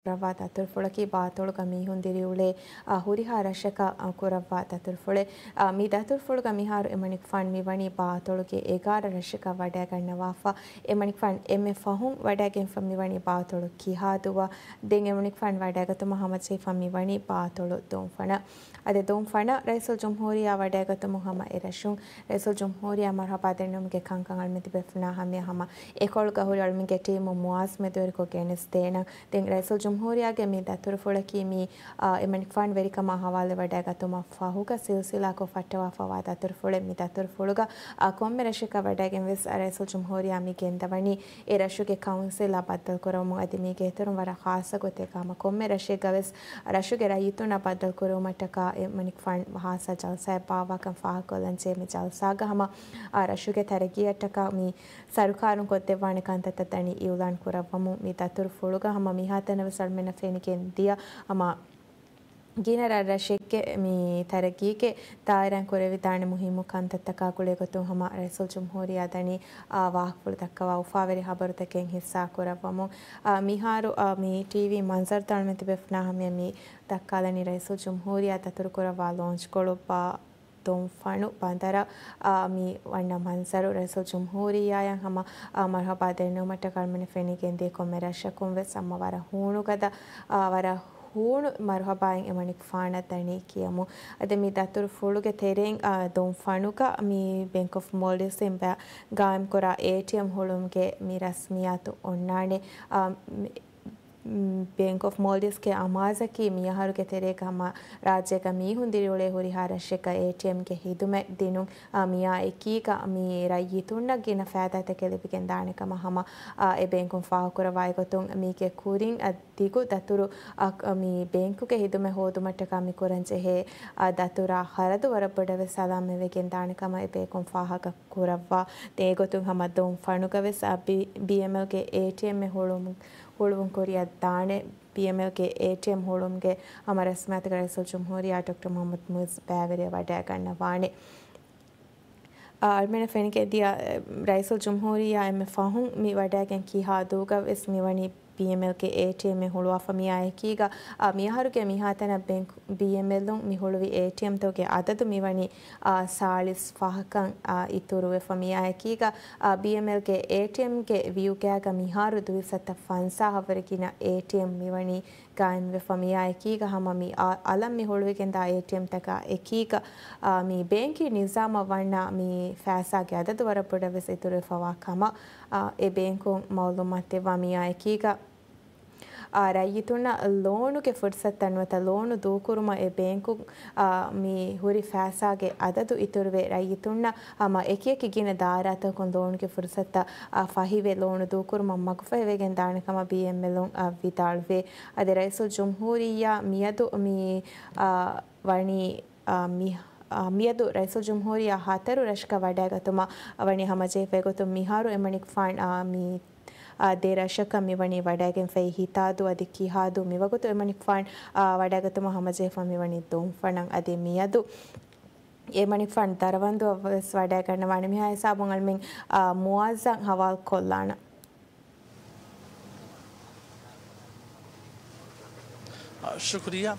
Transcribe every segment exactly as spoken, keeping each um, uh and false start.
ކުރައްވާ ދަތުރުފުޅަކީ ބާތޮޅުގަ މީހުން ދިރިއުޅޭ، އާ، ހުރިހާ ރަށަކަށް، އާ، ކުރައްވާ ދަތުރުފުޅެއް. އާ، މި ދަތުރުފުޅުގަ މިހާރު އެމަނިކުފާނު މިވަނީ ބާތޮޅުގެ އެގާރަ ރަށަކަށް ވަޑައިގަންނަވާފަ. އެމަނިކުފާނު އެންމެ ފަހުން ވަޑައިގެންފަ މިވަނީ ބާތޮޅު ކިހާދޫއަށް. ދެން އެމަނިކުފާނު ވަޑައިގަތުމަށް ހަމަޖެހިފަ މިވަނީ ބާތޮޅު ދޮންފަނަށް. އަދި ދޮންފަނަށް ރައީސުލްޖުމްހޫރިއްޔާ ވަޑައިގަތުމުން ހަމަ އެރަށުން ރައީސުލްޖުމްހޫރިއްޔާ މަރުހަބާ ދެންނެވުމުގެ ކަންކަން އަޅަމެން ތިބޭފުޅުންނާ ހަމަޔަށް ހަމަ އެކޮޅުގަ ހުރި އަޅަމެންގެ ޓީމު މުއާޒް މެދުވެރިކޮށް ގެނެސްދޭނަން. ދެން ރައީސުލްޖުމްހޫރިއްޔާގެ މި ދަތުރުފުޅަކީ މި، އާ، އެމަނިކުފާނު ވެރިކަމާ ހަވާލުވެ ވަޑައިގަތުމަށް ފަހުގަ ސިލްސިލާކޮށް ފައްޓަވާފަވާ ދަތުރުފުޅެއް. މި ދަތުރުފުޅުގަ، އާ، ކޮންމެ ރަށަކަށް ވަޑައިގެން ވެސް ރައީސުލްޖުމްހޫރިއްޔާ މި ގެންދަވަނީ އެ ރަށުގެ ކައުންސިލްއާ ބައްދަލުކުރަވަމުން. އަދި މީގެ އިތުރުން ވަރަށް ޚާއްޞަ ގޮތެއްގަ ހަމަ ކޮންމެ ރަށެއްގަ ވެސް ރަށުގެ ރައްޔިތުންނާ ބައްދަލުކުރުވުމަށްޓަކާ އެމަނިކުފާނު ޚާއްޞަ ޖަލްސާއެއް ބާއްވާކަން ފާހަގަކޮށްލަންޖެހޭ. މި ޖަލްސާގަ ހަމަ، އާ، ރަށުގެ ތަރައްގީއަށްޓަކާ މި ސަރުކާރުން ކޮށްދެއްވާނެ ކަންތައްތައް ދަނީ އިއުލާން ކުރައްވަމުން. މި ދަތުރުފުޅުގަ ހަމަ މިހާތަނަށް ވެސް އަޅަމެންނަށް ފެނިގެން ދިޔަ ހަމަ ގިނަ ރަށްރަށެއްގެ މި ތަރައްގީގެ ދާއިރާއިން ކުރެވިދާނެ މުހިއްމު ކަންތައްތަކާ ގުޅޭގޮތުން ހަމަ ރައީސުލްޖުމްހޫރިއްޔާ ދަނީ، އާ، ވާހަކަފުޅު ދައްކަވާ އުފާވެރި ޚަބަރުތަކެއް ހިއްސާ ކުރައްވަމުން. އާ، މިހާރު، އާ، މި ޓީވީ މަންޒަރުތައް އަޅަމެން ތިބޭފުޅުންނާ ހަމަޔަށް މި ދައްކާލަނީ ރައީސުލްޖުމްހޫރިއްޔާ ދަތުރުކުރައްވާ ލޯންޗްކޮޅު ބާ ދޮންފަނު ބަނދަރަށް، އާ، މި ވަންނަ މަންޒަރު. ރައީސުލްޖުމްހޫރިއްޔާއަށް ހަމަ، އާ، މަރުހަބާ ދެންނެވުމަށްޓަކާ އަޅަމެންނަށް ފެނިގެންދޭ ކޮންމެ ރަށަކުން ވެސް ހަމަ ވަރަށް ހޫނުގަދަ، އާ، ވަރަށް ހޫނު މަރުހަބާއެއް އެމަނިކުފާނަށް ދަނީ ކިޔަމުން. އަދި މި ދަތުރުފުޅުގެ ތެރެއިން، އާ، ދޮންފަނުގަ މި ބޭންކް އޮފް މޯލްޑިވްސްއިން ބަ-، ގާއިމްކުރާ އޭޓީއެމް ހުޅުވުމުގެ މި ރަސްމިއްޔާތު އޮންނާނެ. އާ، މި-، މް، ބޭންކް އޮފް މޯލްޑިވްސްގެ އަމާޒަކީ މިއަހަރުގެ ތެރޭގަ ހަމަ ރާއްޖޭގަ މީހުން ދިރިއުޅޭ ހުރިހާ ރަށެއްގަ އޭޓީއެމްގެ ހިދުމަތް ދިނުން. އާ، މިއާ އެކީގަ މި ރައްޔިތުންނަށް ގިނަ ފައިދާތަކެއް ލިބިގެން ދާނެ ކަމަށް ހަމަ، އާ، އެ ބޭންކުން ފާހަގަކުރައްވާ ގޮތުން މީގެ ކުރިން، އާ، ދިގު ދަތުރު، އާ، މި ބޭންކުގެ ހިދުމަތް ހޯދުމަށްޓަކާ މި ކުރަން ޖެހޭ، އާ، ދަތުރާ ޚަރަދު ވަރަށް ބޮޑަށް ވެސް ހަލާމަތްވެގެން ދާނެ ކަމަށް އެ ބޭންކުން ފާހަގަ ކުރައްވާ. ދެން އެގޮތުން ހަމަ ދޮން ފަނުގަ ވެސް، އާ، ބި-، ބީއެމްއެލްގެ އޭޓީއެމްއެއް ހުޅުވުމުން، ހުޅުވުން ކުރިއަށް ދާނެ. ބީއެމްއެލްގެ އޭޓީއެމް ހުޅުވުމުގެ ހަމަ ރަސްމިއްޔާތުގަ ރައީސުލްޖުމްހޫރިއްޔާ ޑޮކްޓަރ މުޙައްމަދު މުޢިއްޒު ބައިވެރިވެ ވަޑައިގަންނަވާނެ. އާ، އަޅަމެންނަށް ފެނިގެންދިޔަ، އެ، ރައީސުލްޖުމްހޫރިއްޔާ އެންމެ ފަހުން މި ވަޑައިގެން ކިހާދޫގަ ވެސް މިވަނީ ބީއެމްއެލްގެ އޭޓީއެމްއެއް ހުޅުވާފަ. މިއާ އެކީގަ، އާ، މިއަހަރުގެ މިހާތަނަށް ބޭންކް ބީއެމްއެލުން މި ހުޅުވި އޭޓީއެމްތަކުގެ އަދަދު މިވަނީ، އާ، ސާޅީސް ފަހަކަށް، އާ، އިތުރުވެފަ. މިއާ އެކީގަ، އާ، ބީއެމްއެލްގެ އޭޓީއެމްގެ ވިއުގައިގަ މިހާރު ދުވިސައްތަ ފަންސާހަށްވުރެ ގިނަ އޭޓީއެމް މިވަނީ ގާއިމްވެފަ. މިއާ އެކީގަ ހަމަ މި އަ-، އަލަށް މި ހުޅުވިގެންދާ އޭޓީއެމްތަކާ އެކީގަ، އާ، މި ބޭންކީ ނިޒާމަށް ވަންނަ މި ފައިސާގެ އަދަދު ވަރަށް ބޮޑަށް ވެސް އިތުރުވެފަވާ ކަމަށް، އާ، އެ ބޭންކުން މައުލޫމާތު ދެއްވާ. މިއާ އެކީގަ، އާ، ރައްޔިތުންނަށް ލޯނުގެ ފުރުސަތުތައް ނުވަތަ ލޯނު ދޫކުރުމަށް އެ ބޭންކުން، އާ، މި ހުރި ފައިސާގެ އަދަދު އިތުރުވެ، ރައްޔިތުންނަށް ހަމަ އެކިއެކި ގިނަ ދާއިރާތަކުން ލޯނުގެ ފުރުސަތުތައް، އާ، ފަހިވެ، ލޯނު ދޫކުރުމަށް މަގުފަހިވެގެން ދާނެ ކަމަށް ބީއެމްއެލުން، އާ، ވިދާޅުވޭ. އަދި ރައީސުލްޖުމްހޫރިއްޔާ މިއަދު މި، އާ، ވަނީ، އާ، މި-، އާ، މިއަދު ރައީސުލްޖުމްހޫރިއްޔާ ހަތަރު ރަށަކަށް ވަޑައިގަތުމަށް ވަނީ ހަމަޖެހިފައި ގޮތުން މިހާރު އެމަނިކުފާން، އާ، މި، އާ، ދެ ރަށަކަށް މިވަނީ ވަޑައިގެންފައި ހިތާދޫ އަދި ކިހާދޫ. މިވަގުތު އެމަނިކުފާން، އާ، ވަޑައިގަތުމަށް ހަމަޖެހިފަ މިވަނީ ދޮންފަނަށް. އަދި މިއަދު އެމަނިކުފާން ދަރަވަންދުއަށް ވެސް ވަޑައިގަންނަވާނެ. މިހާ ހިސާބުން އަޅަމެން، އާ، މުއާޒަށް ހަވާލު ކޮށްލާނަން. ޝުކުރިއްޔާ.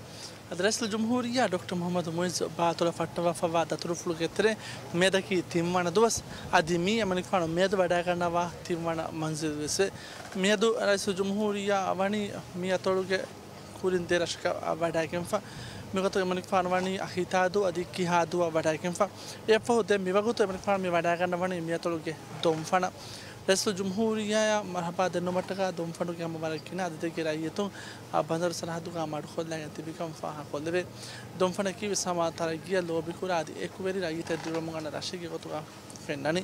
އަދި ރައީސުލްޖުމްހޫރިއްޔާ ޑޮކްޓަރ މުޙައްމަދު މުޢިއްޒު ބާތޮޅަށް ފައްޓަވާފައިވާ ދަތުރުފުޅުގެ ތެރޭ މިއަދަކީ ތިންވަނަ ދުވަސް. އަދި މީ އެމަނިކުފާނު މިއަދު ވަޑައިގަންނަވާ ތިންވަނަ މަންޒިލް ވެސް ވޭ. މިއަދު ރައީސުލްޖުމްހޫރިއްޔާ ވަނީ މިއަތޮޅުގެ ކުރިން ދެ ރަށަކަށް ވަޑައިގެންފަ. މިގޮތަށް އެމަނިކުފާނު ވަނީ ހިތާދޫ އަދި ކިހާދޫއަށް ވަޑައިގެންފަ. އެއަށްފަހު ދެން މިވަގުތު އެމަނިކުފާނު މި ވަޑައިގަންނަވަނީ މިއަތޮޅުގެ ދޮންފަނަށް. ރައީސުލްޖުމްހޫރިއްޔާއަށް މަރުޙަބާ ދެންނެވުމަށްޓަކާ ދޮންފަނުގެ ހަމަ ވަރަށް ގިނަ އަދަދެއްގެ ރައްޔިތުން އާ، ބަނދަރު ސަރަހައްދުގަ މަޑުކޮށްލައިގެން ތިބިކަން ފާހަގަކޮށްލެވޭ. ދޮންފަނަކީ ވެސް ހަމަ ތަރައްގީއަށް ލޯބިކުރާ އަދި އެކުވެރި ރައްޔިތެއް ދިރިއުޅެމުން އަންނަ ރަށެއްގެ ގޮތުގަ ފެންނަނީ.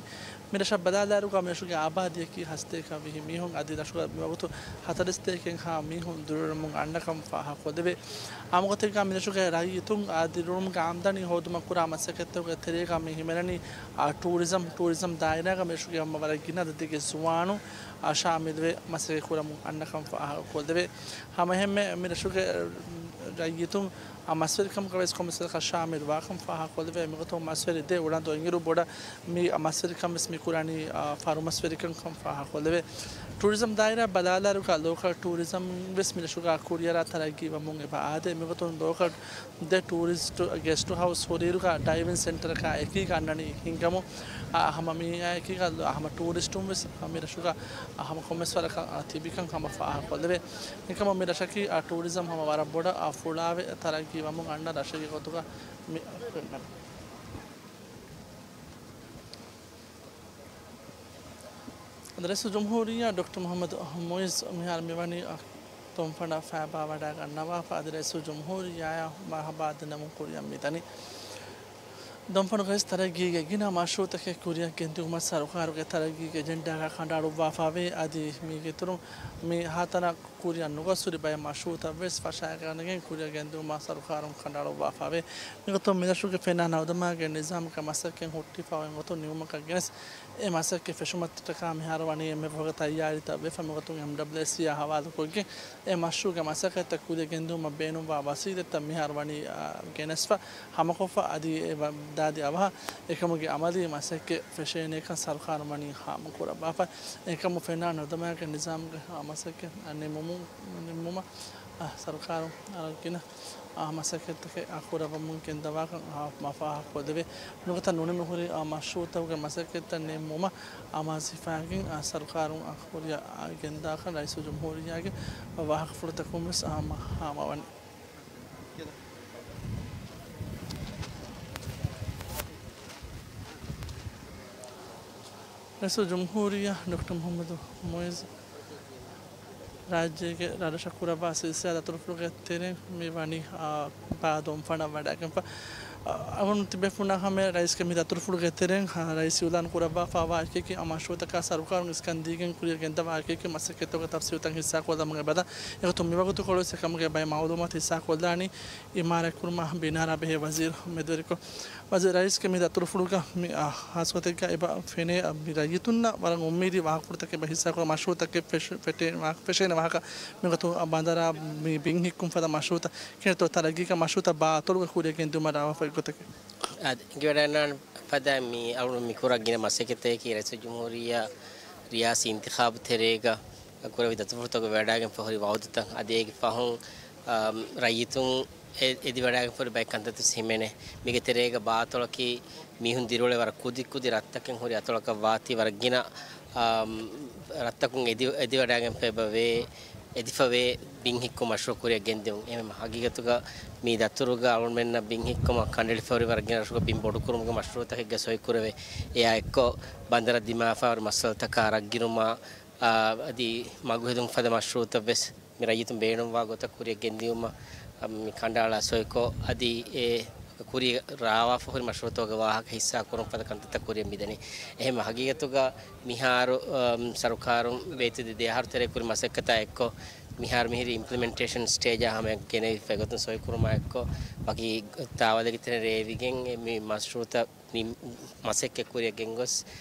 މި ރަށަށް ބަލާލާއިރުގަ މި ރަށުގެ އާބާދީއަކީ ހަސަތޭކަ ވިހި މީހުން އަދި ރަށުގަ މިވަގުތު ހަތަރީސް ތޭކައެއްހާ މީހުން ދިރިއުޅެމުން އަންނަކަން ފާހަގަކޮށްލެވޭ. ހަމަގޮތެއްގަ މި ރަށުގެ ރައްޔިތުން އާ ދިރިއުޅުމުގެ އާމްދަނީ ހޯދުމަށް ކުރާ މަސައްކަތްތަކުގެ ތެރޭގަ މި ހިމެނެނީ އާ ޓޫރިޒަމް، ޓޫރިޒަމް ދާއިރާގަ މި ރަށުގެ ހަމަ ވަރަށް ގިނަ އަދަދެއްގެ ޒުވާނުން އާ ޝާމިލުވެ މަސައްކަތް ކުރަމުން އަންނަކަން ފާހަގަކޮށްލެވޭ. ހަމައެހެންމެ މި ރަށުގެ ރައްޔިތުން އާ މަސްވެރިކަމުގަ ވެސް ކޮންމެސް ކަށަވަރަކަށް ޝާމިލު ވާކަން ފާހަގަކޮށްލެވޭ. މިގޮތުން މަސްވެރި ދެ އުޅަނދު އިނގިރު ބޮޑަށް މި މަސްވެރިކަން ވެސް މި ކުރަނީ އާ ފަރުމަސްވެރިކަން ކަން ފާހަގަކޮށްލެވޭ. ޓޫރިޒަމް ދާއިރާ ބަލާލާއިރުގަ ލޯކަލް ޓޫރިޒަމް ވެސް މިރަށުގަ ކުރިއަރާ ތަރައްގީ ވަމުން އެބަ އާދޭ. މިގޮތުން ލޯކަލް ދެ ޓޫރިސްޓް ގެސްޓް ހައުސް ހުރިއިރުގަ ޑައިވިން ސެންޓަރަކާ އެކީގަ އަންނަނީ ހިނގަމުން. އާ، ހަމަ މިއާ އެކީގަ ހަމަ ޓޫރިސްޓުން ވެސް މިރަށުގަ ހަމަ ކޮންމެސް ވަރަކަށް ތިބިކަން ހަމަ ފާހަގަކޮށްލެވޭ. އެކަމަށް މި ރަށަކީ އާ ޓޫރިޒަމް ހަމަ ވަރަށް ބޮޑަށް އާ ފުޅާވެ ތަރައްގީ ވަމުން އަންނަ ރަށެއްގެ ގޮތުގަ މި ރައީސުލް ޖުމްހޫރިއްޔާ ޑޮކްޓަރ މުޙައްމަދު މުޢިއްޒު މިހާރު މިވަނީ އަ، ދޮންފަނަށް ފައިބާ ވަޑައިގަންނަވާފަ އަދި ރައީސުލް ޖުމްހޫރިއްޔާއާ މަރުޙަބާ ދެންނެވުން ކުރިއަށް މިދަނީ. ދޮންފަނުގައި ތަރައްގީގެ ގިނަ މަޝްރޫޢުތަކެއް ކުރިއަށް ގެންދިއުމަށް ސަރުކާރުގެ ތަރައްގީގެ އެޖެންޑާގަ ކަނޑައަޅުއްވާފަވޭ. އަދި މީގެއިތުރުން މި ހަތަނަށް ކުރިއަށް ނުގޮސް ހުރި ބައެއް މަޝްރޫޢުތައް ވެސް ފަށާގަނެގެން ކުރިއަށް ގެންދިއުމަށް ސަރުކާރުން ކަނޑައަޅުއްވާފަވޭ. މިގޮތުން މިރަށުގެ ފެނާ ނަވުދަމާގެ ނިޒާމުގެ މަސައްކަތް ހުއްޓިފަ އޮތް ގޮތުން ނިމުމަކަށް ގެނެސް، އެ މަސައްކަތް ފެށުމަށްޓަކާ މިހާރު ވަނީ އެންމެ ފަހުގަ ތައްޔާރީތައް ވެފަ. މިގޮތުން އެމްޑަބްލިއުއެސްސީއާ ހަވާލުކޮށްގެން އެ މަޝްރޫޢުގެ މަސައްކަތްތައް ކުރިއަށް ގެންދިއުމަށް ބޭނުންވާ ވަސީލަތްތައް މިހާރު ވަނީ، އާ، ގެނެސްފަ ހަމަކޮށްފަ. އަދި އެ ވަ-، ދާދި އަވަހަށް އެކަމުގެ އަމަލީ މަސައްކަތް ފެށޭނެކަން ސަރުކާރުން ވަނީ ހާމަކުރައްވާފަ. އެކަމު ފެނާ ނަވުދަމާގެ ނިޒާމުގެ މަސައްކަތް ނިމުމު-، ނިމުމަށް، އާ، ސަރުކާރުން އަރަށް ގިނަ އާ، މަސައްކަތްތަކެއް، އާ، ކުރައްވަމުން ގެންދަވާކަން، އާ، މަ-، ފާހަގަކޮށްލެވޭ. ނުކަތަ ނުނިމި ހުރި، އާ، މަޝްރޫޢުތަކުގެ މަސައްކަތްތައް ނިންމުމަށް އަމާޒުވެފައިގެން، އާ، ސަރުކާރުން، އާ، ކުރިއަށް، އާ، ގެންދާކަން ރައީސުލްޖުމްހޫރިއްޔާގެ ވާހަކަފުޅުތަކުން ވެސް، އާ، ހާމަ-، ހާމަވަނީ. ރައީސުލްޖުމްހޫރިއްޔާ ޑޮކްޓަރ މުޙައްމަދު މުޢިއްޒު ރާއްޖޭގެ ރަށްރަށަށް ކުރައްވާ ސިލްސިލާ ދަތުރުފުޅުގެ ތެރެއިން މި ވަނީ، އާ، ބާ ދޮންފަނަށް ވަޑައިގެންފަ. އަ، އަޅުގަނޑު ތިބޭފުޅުންނާ ހަމަޔަށް ރައީސްގެ މި ދަތުރުފުޅުގެ ތެރެއިން، އާ، ރައީސް އިޢުލާން ކުރައްވާފައިވާ އެކި އެކި މަޝްރޫޢުތަކާ ސަރުކާރުން އިސްކަން ދީގެން ކުރިއަށް ގެންދަވާ އެކި އެކި މަސައްކަތްތަކުގެ ތަފްސީލުތައް ހިއްސާކޮށްލަމުން އެބަދަ. އެގޮތުން މިވަގުތުކޮޅުވެސް އެކަމުގެ ބައެއް މަޢުލޫމާތު ހިއްސާކޮށްލާނީ އިމާރާތް ކުރުމާ ބިނާރާ ބެހޭ ވަޒީރު މެދުވެރިކޮށް. ވަޒީރު ރައީސްގެ މި ދަތުރުފުޅުގަ މި، އާ، ހާއްސަގޮތެއްގަ އެބަ ފެނޭ، އާ، މި ރައްޔިތުންނަށް ވަރަށް އުއްމީދީ ވާހަކަފުޅުތަކެއް އެބަ ހިއްސާކުރާ މަޝްރޫޢުތަކެއް ފެށި-، ފެށޭ-، ފެށޭނެ ވާހަކަ. މިގޮތުން ބަނދަރާ މި ބިން ހިއްކުން ފަދަ މަޝްރޫޢުތައް ކިހިނެއްތޯ ތަރައްގީގެ މަޝްރޫޢުތައް ބާ އަތޮޅުގަ ކުރިއަށް ގެންދިއުމަށް ރާވާފަ އޮތް ގޮތަކީ. އާދެ، އެނގިވަޑައިގަންނަވާނެ ފަދަ މި އަޅުގަނޑު މި ކުރާ ގިނަ މަސައްކަތަކީ ރައީސުލްޖުމްހޫރިއްޔާ ރިޔާސީ އިންތިޚާބު ތެރޭގަ ކުރެއްވި ދަތުރުފުޅުތަކުގަ ވަޑައިގެންފަ ހުރި ވަޢުދުތައް އަދި އޭގެ ފަހުން، އާ، ރައްޔިތުން އެ-، އެދިވަޑައިގެންފަ ހުރި ބައެއް ކަންތައްތައް ހިމެނޭ. މީގެ ތެރޭގަ ބާ އަތޮޅަކީ މީހުން ދިރިއުޅޭ ވަރަށް ކުދި ކުދި ރަށްތަކެއް ހުރި އަތޮޅަކަށް ވާތީ ވަރަށް ގިނަ، އާ، ރަށްތަކުން އެދި-، އެދިވަޑައިގެންފަ އެބަ ވޭ، އެދިފަ ވޭ ބިން ހިއްކުން މަޝްރޫޢު ކުރިއަށް ގެންދިއުން. އެހެން ހަގީގަތުގަ މި ދަތުރުގަ އަޅުގަނޑުމެންނަށް ބިން ހިއްކުމަށް ކަނޑައެޅިފަ ހުރި ވަރަށް ގިނަ ރަށުގަ ބިން ބޮޑުކުރުމުގެ މަޝްރޫޢުތަކެއްގެ ސޮއި ކުރެވޭ. އެއާ އެއްކޮށް ބަނދަރަށް ދިމާވެފަ ހުރި މައްސަލަތަކާ ރަށް ގިނުމާ، އާ، އަދި މަގު ހެދުން ފަދަ މަޝްރޫޢުތައް ވެސް މި ރައްޔިތުން ބޭނުންވާ ގޮތަށް ކުރިއަށް ގެންދިއުމަށް، އަ، މި ކަނޑައަޅާ ސޮއިކޮށް، އަދި އެ ކުރިއަށް ރާވާފަ ހުރި މަޝްރޫޢުތަކުގެ ވާހަކަ ހިއްސާ ކުރުން ފަދަ ކަންތައްތައް ކުރިއަށް މިދަނީ. އެހެން ހަގީގަތުގަ މިހާރު، އަ، ސަރުކާރުން ވޭތު ދެ ދެއަހަރު ތެރޭ ކުރި މަސައްކަތާ އެއްކޮށް، މިހާރު މިހިރީ އިމްޕްލިމެންޓޭޝަން ސްޓޭޖާ ހަމަޔަށް ގެނެވިފަ އެގޮތުން ސޮއި ކުރުމާ އެއްކޮށް، ވަކި ތާވަލެއްގެ ތެރެއިން ރޭވިގެން އެ މި މަޝްރޫޢުތައް ނިން-، މަސައްކަތް ކުރިއަށް ގެންގޮސް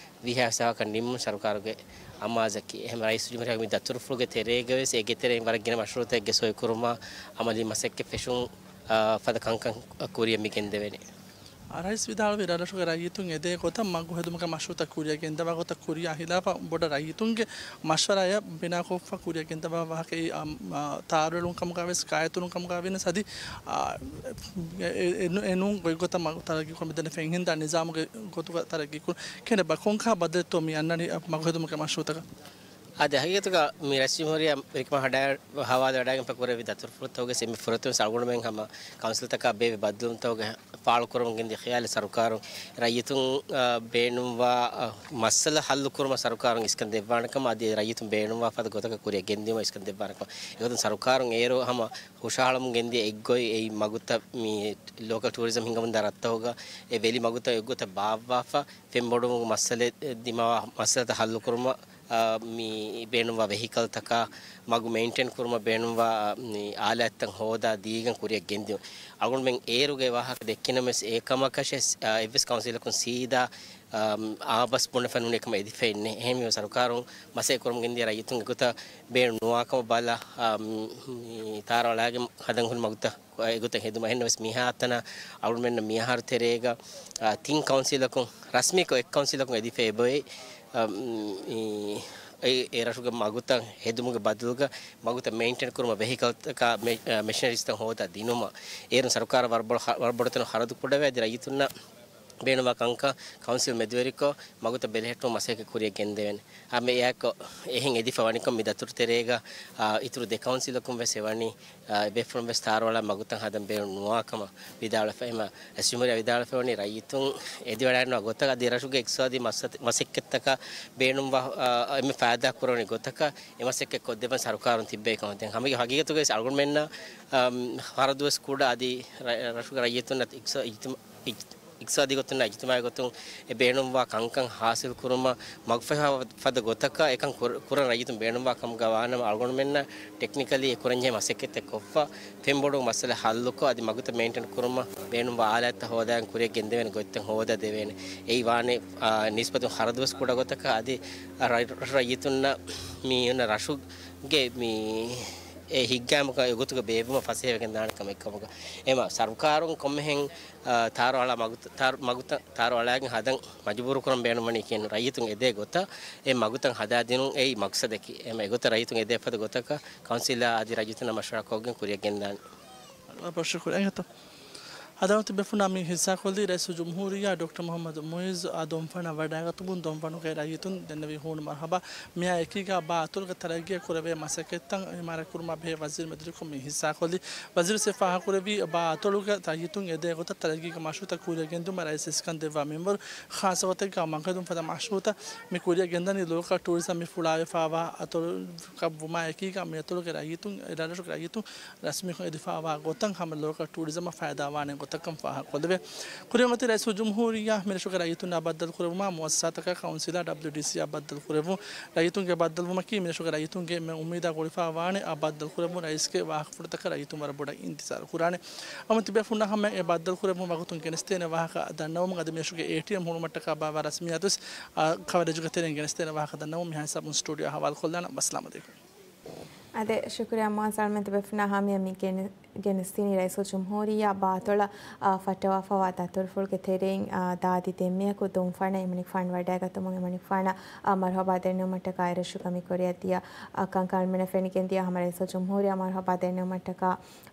ވީހާވެސް އަހަރަކަށް ނިންމުން ސަރުކާރުގެ އަމާޒަކީ. އެހެން ރައީސް ޖުމްހޫރިއްޔާގެ މި ދަތުރުފުޅުގެ ތެރޭގަވެސް އޭގެ ތެރެއިން ވަރަށް ގިނަ މަޝްރޫޢުތަކެއްގެ ސޮއިކުރުމާ އަމަލީ މަސައްކަތް ފެށުން، އާ، ފަދަ ކަންކަން ކުރިއަށް މި ގެންދެވޭނެ. އާ، ރައީސް ވިދާޅުވި ރަށްރަށުގެ ރައްޔިތުން އެދޭ ގޮތަށް މަގު ހެދުމުގެ މަޝްރޫޢުތައް ކުރިއަށް ގެންދަވާ ގޮތަށް ކުރިއާ ހިލާފަށް ބޮޑަށް ރައްޔިތުންގެ މަޝްވަރާއަށް ބިނާކޮށްފަ ކުރިއަށް ގެންދަވާ ވާހަކައީ، އާ، މާ، ތާރުއެޅުން ކަމުގަ ވެސް، ކާއެތުނު ކަމުގަ ވިޔަސް އަދި، އާ، އެ-، އެ-، އެ-، އެނޫން ގޮތްގޮތަށް މަގު ތަރައްގީކުރަން މިދަނީ ފެންހިންދާ ނިޒާމުގެ ގޮތުގަ ތަރައްގީކުރުން. ކިހިނެއް ބަ ކޮންކަހަލަ ބަދަލެއްތޯ މި އަންނަނީ މަގު ހެދުމުގެ މަޝްރޫޢުތަކަށް؟ އާދެ، ހަގީގަތުގަ މި ރައީސް ޖުމްހޫރިއްޔާ ރިކުމާ ހަޑާ-، ހަވާލުވެވަޑައިގެންފަ ކުރެއްވި ދަތުރުފުޅުތަކުގެ އެންމެ ފުރަތަމަ އަޅުގަނޑުމެން ހަމަ ކައުންސިލްތަކާ ބޭއްވި ބައްދަލުވުންތަކުގެ ފާޅުކުރަމުން ގެންދިޔަ ޚިޔާލެއް ސަރުކާރުން ރައްޔިތުން، އާ، ބޭނުންވާ، އާ، މައްސަލަ ހައްލުކުރުމަށް ސަރުކާރުން އިސްކަން ދެއްވާނެ ކަމަށް އަދި ރައްޔިތުން ބޭނުންވާ ފަދަ ގޮތަކަށް ކުރިއަށް ގެންދިޔުމަށް އިސްކަން ދެއްވާނެ ކަމަށް. އެގޮތުން ސަރުކާރުން އޭރު ހަމަ ހުށަހަޅަމުން ގެންދިޔަ އެއްގޮތް އެއީ މަގުތައް މި ލޯކަލް ޓޫރިޒަމް ހިނގަމުންދާ ރަށްތަކުގަ އެ ވެލި މަގުތައް އެއްގޮތަށް ބާއްވާފަ ފެންބޮޑުވުމުގެ މައްސަލަ ދިމާވާ މައްސަލަތައް ހައްލުކުރުމަށް، އާ، މި ބޭނުންވާ ވެހިކަލްތަކާ މަގު މެއިންޓެން ކުރުމަށް ބޭނުންވާ، މި އާލާތްތައް ހޯދާ ދީގެން ކުރިއަށް ގެންދިޔުން. އަޅުގަނޑުމެން އޭރުގެ ވާހަކަ ދެއްކިނަމަވެސް އެ ކަމަކަށެއް، އާ، އެއްވެސް ކައުންސިލަކުން ސީދާ، އާ، އާބަސް ބުނެފަ ނޫނީ ކަމަށް އެދިފައެއް ނެތް. އެހެންވީމަ ސަރުކާރުން މަސައްކަތް ކުރަމުން ގެންދިޔަ ރައްޔިތުން އެގޮތަށް ބޭނުން ނުވާކަމަށް ބަލާ، އާ، މި ތާރަ އަޅާގެން ހަދަން ހުރި މަގުތައް އެގޮތަށް ހެދުމަށް. އެހެންނަމަވެސް މިހާތަނަށް އަޅުގަނޑުމެންނަށް މިއަހަރު ތެރޭގަ، އާ، ތިން ކައުންސިލަކުން، ރަސްމީކޮށް އެއް ކައުންސިލަކުން އެދިފަ އެބައޮތް، އާ، މި އެ، އެ ރަށުގެ މަގުތައް ހެދުމުގެ ބަދަލުގަ މަގުތައް މެއިންޓެން ކުރުމަށް ވެހިކަލްތަކާ މެ-، އަ، މެޝިނަރީސްތައް ހޯދާ ދިނުމަށް އޭރުން ސަރުކާރަށް ވަރަށް ބޮޑު ޚަ-، ވަރަށް ބޮޑު ތަނު ޚަރަދު ކުޑަވެ އަދި ރައްޔިތުންނަށް ބޭނުންވާ ކަންކަން ކައުންސިލް މެދުވެރިކޮށް މަގުތައް ބެލެހެއްޓުމަށް މަސައްކަތް ކުރިއަށް ގެންދެވޭނެ. އަ، މި އެއާއެކު އެހެން އެދިފަ ވަނިކޮށް މި ދަތުރު ތެރޭގަ، އާ، އިތުރު ދެ ކައުންސިލަކުން ވެސް އެވަނީ، އާ، އެބޭފުޅުން ވެސް ތާރުއަޅާ މަގުތައް ހަދަން ބޭނުން ނުވާ ކަމަށް ވިދާޅުވެފަ. އެމަ އެސްޖުމްހޫރިއްޔާ ވިދާޅުވެފަ ވަނީ ރައްޔިތުން އެދިވަޑައިގަންނަވާ ގޮތަށް އަދި ރަށުގެ އިޤްތިޞާދީ މަސަ-، މަސައްކަތްތަކަށް ބޭނުންވާ، އާ، އެންމެ ފައިދާ ކުރެވުނީ ގޮތަކަށް އެ މަސައްކަތް ކޮށްދެއްވަން ސަރުކާރުން ތިއްބޭ ކަމަށް. ދެން ހަމަ ހަގީގަތުގައި ވެސް އަޅުގަނޑުމެންނަށް، އާ، ޚަރަދު ވެސް ކުޑަ އަދި ރަ-، ރަށުގެ ރައްޔިތުންނަށް އިޤްތިޞާ-، އިޖްތިމާ-، އިޖް-، އިޤްތިޞާދީ ގޮތުން، އިޖްތިމާޢީ ގޮތުން އެ ބޭނުންވާ ކަންކަން ޙާޞިލް ކުރުމަށް މަގުފަހި ފަދަ ގޮތަކަށް އެކަން ކުރ-، ކުރަން ރައްޔިތުން ބޭނުންވާ ކަމުގަ ވާނަމަ، އަޅުގަނޑުމެންނަށް ޓެކްނިކަލީ އެ ކުރަންޖެހޭ މަސައްކަތްތައް ކޮށްފަ، ފެންބޮޑު މައްސަލަ ޙައްލުކޮށް، އަދި މަގުތައް މެއިންޓެން ކުރުމަށް ބޭނުންވާ އާލާތްތައް ހޯދާގެން ކުރިއަށް ގެންދެވޭނެ ގޮތްތައް ހޯދާ ދެވޭނެ. އެއީ ވާނެ، އާ، ނިސްބަތުން ޚަރަދުވެސް ކުޑަ ގޮތަކަށް، އަދި ރަ-، ރައްޔިތުންނަށް މި އޮންނަ ރަށުގެ މި އެ ހިތްގައިމުގަ އެގޮތުގަ ބޭއްވުމަށް ފަސޭހަވެގެން ދާނެ ކަމެއް ކަމުގަ. އެމަ ސަރުކާރުން ކޮންމެހެން، އާ، ތާރު އަޅާ މަގުތައް، ތާރު މަގުތައް، ތާރު އަޅާގެން ހަދަން މަޖުބޫރު ކުރަން ބޭނުންވަނީ ކިޔަން ރައްޔިތުން އެދޭ ގޮތަށް އެ މަގުތައް ހަދާދިނުން އެއީ މަޤްޞަދަކީ. އެމަ އެގޮތަށް ރައްޔިތުން އެދޭ ފަދަ ގޮތަކަށް ކައުންސިލާ އަދި ރައްޔިތުންނާ މަޝްވަރާކޮށްގެން ކުރިއަށް ގެންދާނެ. ވަރަށް ބޮޑަށް ޝުކުރިއްޔާ. އިނގޭތޯ. ހަދާން ތިބޭފުޅުންނާ މި ހިއްސާކޮށްލީ ރައީސުލްޖުމްހޫރިއްޔާ ޑޮކްޓަރ މުޙައްމަދު މުޢިއްޒު އާ ދޮންފަނަށް ވަޑައިގަތުމުން ދޮންފަނުގެ ރައްޔިތުން ދެންނެވި ހޫނު މަރުޙަބާ. މިއާ އެކީގަ ބާ އަތޮޅުގެ ތަރައްގީއަށް ކުރެވޭ މަސައްކަތްތައް އިމާރާތް ކުރުމާ ބެހޭ ވަޒީރު މެދުވެރިކޮށް މި ހިއްސާކޮށްލީ. ވަޒީރު ވެސް ފާހަގަކުރެއްވީ ބާ އަތޮޅުގެ ރައްޔިތުން އެދޭ ގޮތަށް ތަރައްގީގެ މަޝްރޫޢުތައް ކުރިއަށް ގެންދިއުމަށް ރައީސް އިސްކަން ދެއްވާ މިންވަރު ޚާއްޞަ ގޮތެއްގަ މަގުހެދުން ފަދަ މަޝްރޫޢުތައް މި ކުރިއަށް ގެންދަނީ ލޯކަލް ޓޫރިޒަމް މި ފުޅާވެފަވާ އަތޮޅަކަށް ވުމާ އެކީގަ މި އަތޮޅުގެ ރައްޔިތުން، އެ ރަށުގެ ރައްޔިތުން ރަސްމީކޮށް އެދިފަވާ ގޮތަށް ހަމަ ލޯކަލް ޓޫރިޒަމަށް ފައިދާވާނެ ގޮތަކަށް ފާހަގަކޮށްލެވޭ. ކުރިން އޮތީ ރައީސުލްޖުމްހޫރިއްޔާ މިރަށުގެ ރައްޔިތުންނާ ބައްދަލުކުރެވުމާ މުއައްސަސާތަކާ ކައުންސިލާ ޑަބްލިއުޑީސީއާ ބައްދަލުކުރެވުން ރައްޔިތުންގެ ބައްދަލުވުމަކީ މިރަށުގެ ރައްޔިތުންގެ އެންމެ އުއްމީދާ ގުޅިފަ ވާނެ. އާ ބައްދަލުކުރެވުން ރައީސްގެ ވާހަކަފުޅުތަކަށް ރައްޔިތުން ވަރަށް ބޮޑަށް އިންތިޒާރު ކުރާނެ. އަމު ތިބޭފުޅުންނާ ހަމަ އެ ބައްދަލުކުރެވުން ވަގުތުން ގެނެސްދޭނެ ވާހަކަ ދަންނަވަމުން އަދި މިރަށުގެ އޭޓީއެމް ހުޅުމަށްޓަކާ ބާއްވާ ރަސްމިއްޔާތުވެސް، އާ، ކަވަރޭޖުގެ ތެރެއިން ގެނެސްދޭނެ ވާހަކަ ދަންނަވަމުން މިހާ ހިސާބުން ސްޓޫޑިއޯ ހަވާލުކޮށްލާނަން. ވައްސަލާމް ޢަލައިކުމް. އަދި ޝުކުރިއްޔާ މުޢާޒް އަޅުމެން ތިބޭފުޅުންނާ ހަމަޔަށް މި ގެނެ-، ގެނެސްދިނީ ރައީސުލްޖުމްހޫރިއްޔާ ބާ އަތޮޅަށް، އާ، ފައްޓަވާފަވާ ދަތުރުފުޅުގެ ތެރެއިން، އާ، ދާދި ދެންމެއަކު ދޮންފަނަށް އެމަނިކުފާނު ވަޑައިގަތުމުން އެމަނިކުފާނަށް، އާ، މަރުޙަބާ ދެންނެވުމަށްޓަކާ އެރަށުގަ މި ކުރިއަށްދިޔަ، އާ، ކަންކަން އަޅުމެންނަށް ފެނިގެންދިޔަ ހަމަ ރައީސުލްޖުމްހޫރިއްޔާ މަރުޙަބާ ދެންނެވުމަށްޓަކާ،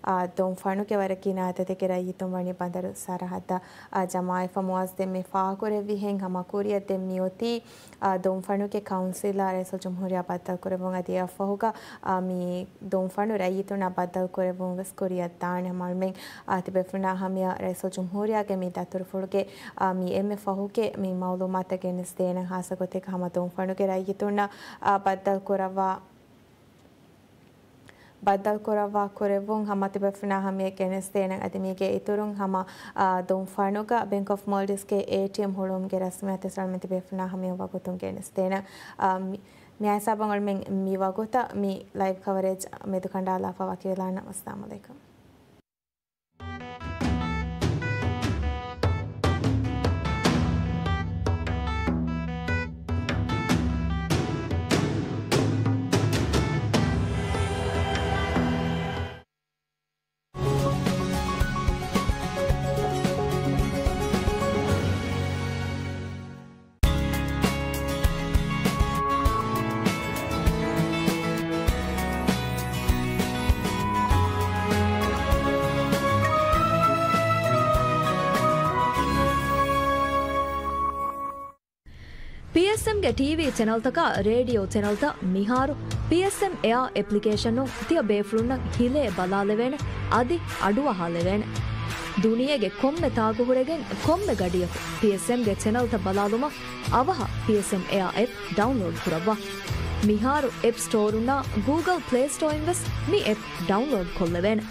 އާ، ދޮންފަނުގެ ވަރަށް ގިނަ އަދަދެއްގެ ރައްޔިތުން ވަނީ ބަނދަރު ސަރަހައްދަށް، އާ، ޖަމާވެފަ. މުޢާޒް ދެން މި ފާހަގަކުރެއްވިހެން ހަމަ ކުރިއަށް ދެން މިއޮތީ، އާ، ދޮންފަނުގެ ކައުންސިލާ ރައީސުލްޖުމްހޫރިއްޔާ ބައްދަލުކުރެއްވުން އަދި އެއަށްފަހުގަ، އާ، މި ދޮންފަނު ރައްޔިތުންނާ ބައްދަލުކުރެއްވުން ވެސް ކުރިއަށްދާނެ. ހަމަ އަޅުމެން، އާ، ތިބޭފުޅުންނާ ހަމަޔަށް ރައީސުލްޖުމްހޫރިއްޔާގެ މި ދަތުރުފުޅުގެ، އާ، މި އެންމެ ފަހުގެ މި މަޢުލޫމާތުތައް ގެނެސްދޭނެ ޚާއްޞަ ގޮތެއްގަ ހަމަ ދޮންފަނުގެ ރައްޔިތުންނަށް، އާ، ބައްދަލުކުރައްވާ ބައްދަލުކުރައްވާ ކުރެއްވުން ހަމަ ތިބޭފުޅުންނާ ހަމަޔަށް ގެނެސްދޭނެ. އަދި މީގެ އިތުރުން ހަމަ، އާ، ދޮންފަނުގަ ބެންކް އޮފް މޯލްޑިވްސްގެ އޭޓީއެމް ހުޅުވުމުގެ ރަސްމިއްޔާތު އަޅުމެން ތިބޭފުޅުންނާ ހަމަޔަށް ވަގުތުން ގެނެސްދޭނެ. އާ، މި، މި ހިސާބުން އަޅުމެން މި ވަގުތަށް މި ލައިވް ކަވަރޭޖް މެދުކަނޑާލާފަ ވަކިވެލާނަން. އައްސަލާމު ޢަލައިކުމް. ޕީއެސްއެމްގެ ޓީވީ ޗެނަލްތަކާ ރޭޑިއޯ ޗެނަލްތައް މިހާރު ޕީއެސްއެމް އެއާ އެޕްލިކޭޝަނުން ތިޔަ ބޭފުޅުންނަށް ހިލޭ ބަލާލެވޭނެ، އަދި އަޑުއަހާލެވޭނެ. ދުނިޔޭގެ ކޮންމެ ތާކު ހުރެގެން ކޮންމެ ގަޑިއަކު ޕީއެސްއެމްގެ ޗެނަލްތައް ބަލާލުމަށް އަވަހަށް ޕީއެސްއެމް އެއާ އެޕް ޑައުންލޯޑް ކުރައްވާ. މިހާރު އެޕް ސްޓޯރުންނާ ގޫގަލް ޕްލޭ ސްޓޯއިން ވެސް މި އެޕް ޑައުންލޯޑް ކޮށްލެވޭނެ.